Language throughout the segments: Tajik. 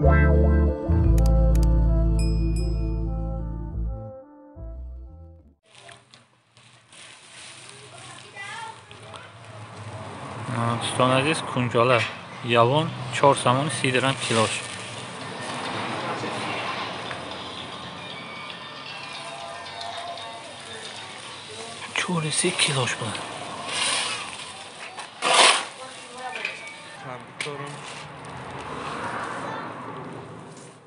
Дӯстони азиз, кунҷола явон 4 сомон 30 дирам килош. Чор-се килош буд.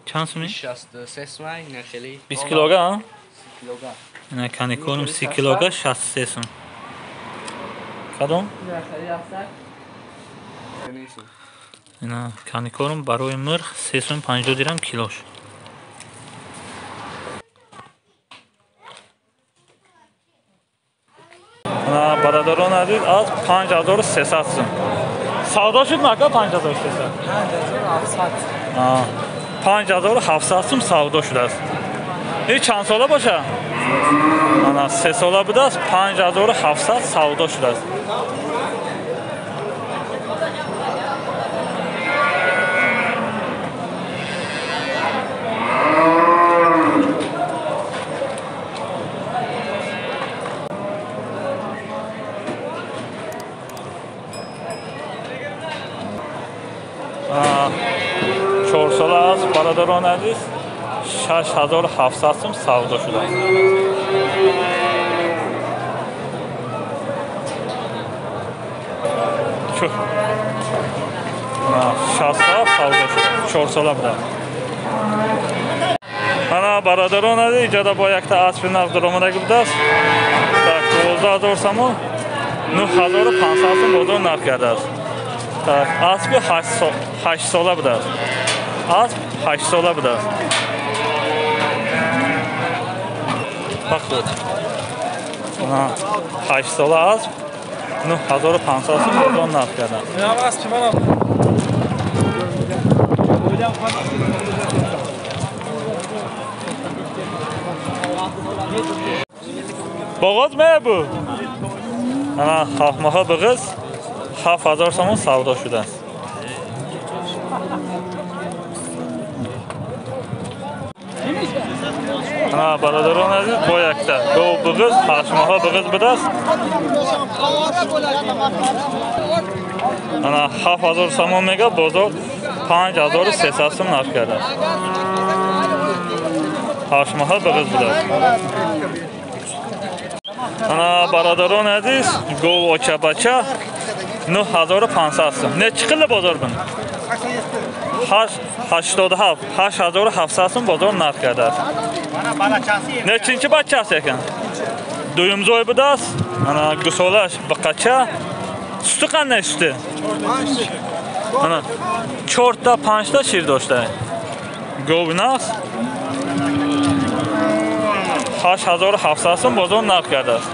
Чанд сомон? 63 сомон, нахели. 20 килога? 30 килога. На каникорум 30 килога 63 сом. Кадом? Ина каникорум барои мирх 3 сом 50 дирам килош. Бародарон азиз, аз 5300 сом. Савдо шуд мака 5300? 5700. 5700 сом савдо шудааст. Ин чанд сола боша? Ана 3 сола будааст, 5700 савдо шудааст. Чорсола аст, бародарон азиз, 6700 сом савдо шудааст. 67 савдо шудааст, 4 сола будааст. Ана бародарон азиз, иҷода бо якта аспи нағз дуромадагӣ будааст. Так, 12000 сомон, 9500 сом бозор нарх кардааст. Так, аспи 8 сола будааст. Асп 8 сола будааст. Бахт. 8 сола асп 9500 сом бозор нарх кардааст. Боғоз мебу. Ана ҳафтмоҳа биғиз 7000 сомон савдо шудааст. Ана бародарон азиз, бо якта гов биғиз 8 моҳа биғиз будааст. Ана 7000 сомон мега, бозор 5300 сом нарх кардааст. 8 моҳа биғиз будааст. Ана бародарон азиз, гов очабача 9500 сом. Не чӣ қилdi бозор бун? 87, 8700 сом бозор нарх кардааст. Нечинчи бачаси экан? Дуюмзой будааст. Ана гусолаш биқача. Сути қандай сути? Ана 4 та 5 та шир дошта. Гов нағз 8700 сом бозор нарх кардааст.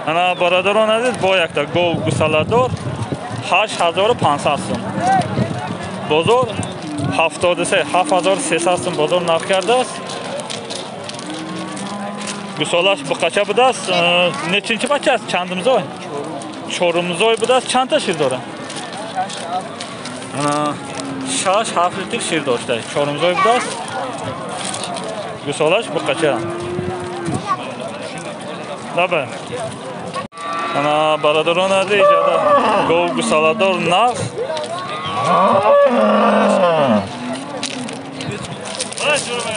Ана бародарон азиз, бо якта гов гусаладор 8500 сом. Бозор 73, 7300 сом бозор нарх кардааст. Гусолаш биқача будааст. Нечинчи бача аст? Чандумзой? Чорумзой будааст. Чандта шир дорад? Ана 6-7 литр шир дошта. Чорумзой будааст. Гусолаш биқача. Лабе. Ана бародарон азиз, иҷода гов гусаладор нағз.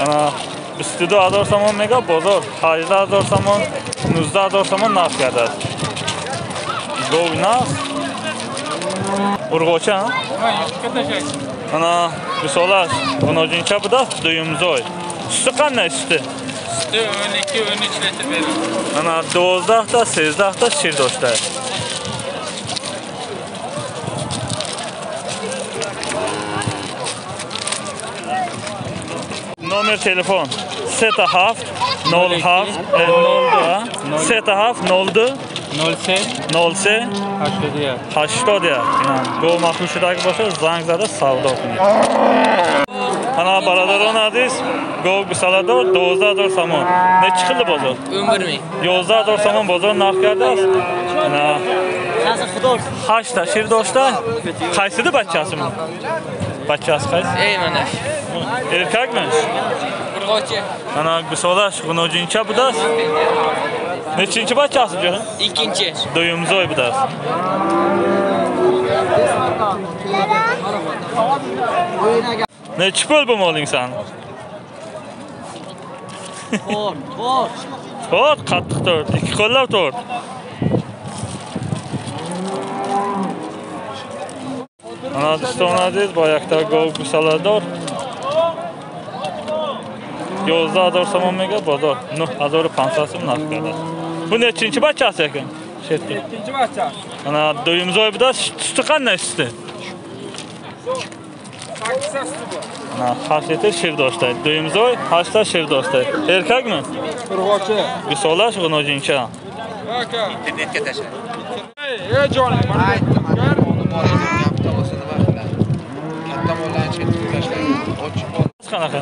Ана 22000 сомон мега, бозор 18000 сомон, 19000 сомон нарх кардааст. Гов нағз. Урғоча? Ана гусолаш гуножинча будааст, дуюмзой. Сути қандай сути? Сути 12-13 литр берад. Ана 12 та 13 та шир дошта. Номер телефон 37 07 02 37 02 03 03 81 81. Гов махлуқ шудаги бошад, занг зада савдо кунед. Ана бародарон азиз, гов гусаладор 12000 сомон. Не чӣ қилdi бозор? 11000. 11000 сомон бозор нарх кардааст. Ана 8 ta shir doshta. Qaysidi bachchasi bu? Bachchasi qaysi? Ey mana. Erkakmi? Urg'ochi. Mana gusolash g'unojincha budas. Nechinchi bachchasi jonim? Ikkinchi. Duyumzoy budas. Nechi pul bu moling san? 4, 4. 4 qattiq 4, ikki qo'llab 4. Ana do'stona aziz, boyakda gov gusalador. 11000 somon mega bozor 9500 so'm narx qiladi. Bu nechinchi bachchasi ekan? Shetda. Ikkinchi bachcha. Ana duyumzoy buda suti qanday suti? 8 ta suti bor. Ana 8 litr shir do'stay. Duyumzoy 8 ta shir do'stay. Erkakmi? Urg'ochi. Gusolash g'unojincha. Aka. Internetga tashla. Ey jonim, mana Aytdim, mana bor edi, gapda bo'lsa nima qiladi? Katta mollarni ichiga tiqib tashlaydi. Ochiq mol. Qanaqa?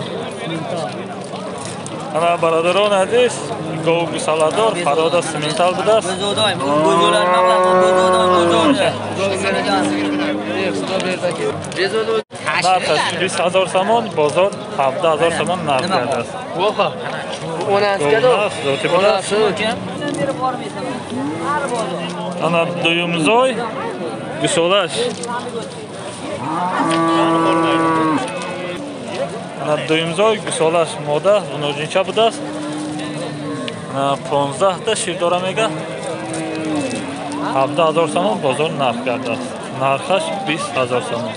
Ana barodaron aziz, gov gusalador, paroda simental budas. Narxi 20000 somon, bozor 17000 somon narx beradi. Ana duyumzoy gusolash. Ana duyumzoy gusolash moda g'unojincha budas. Ana 15 ta shirdora mega 17000 somon bozor narx beradi. Narxash 20000 somon.